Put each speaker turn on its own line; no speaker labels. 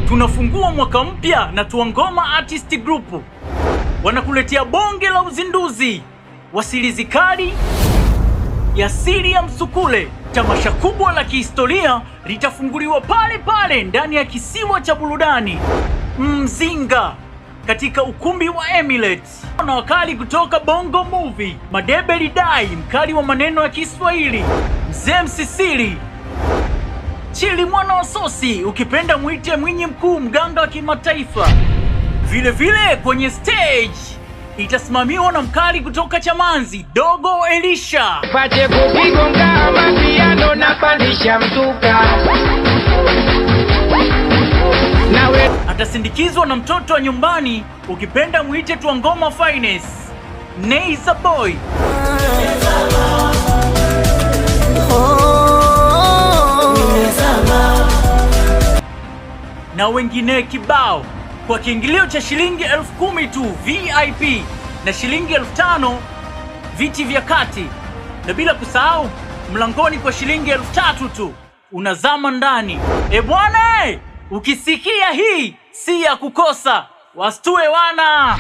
Tunafungua mwaka mpya na Tuangoma Artist Group wanakuletea bonge la uzinduzi wa series kali ya Siri ya Msukule. Tamasha kubwa la kihistoria litafunguliwa pale pale ndani ya kisiwa cha burudani Mzinga katika ukumbi wa Emirates na wakali kutoka Bongo Movie, Madebe Lidai, mkali wa maneno ya Kiswahili, Mzee Msisili, Chili mwana wa Sosi, ukipenda mwite Mwinyi Mkuu, mganga wa kimataifa. Vile vile kwenye stage itasimamiwa na mkali kutoka Chamanzi, Dogo Elisha.
Pate kukigonga mapiano na pandisha mzuka nawe
Atasindikizwa na mtoto wa nyumbani, ukipenda mwite Twangoma Finance, Neiza Boy. Na wengine kibao kwa kiingilio cha shilingi 10,000 tu VIP na shilingi 5,000 viti vya kati, na bila kusahau mlangoni kwa shilingi 3,000 tu unazama ndani. E bwana, ukisikia hii si ya kukosa, wastue wana.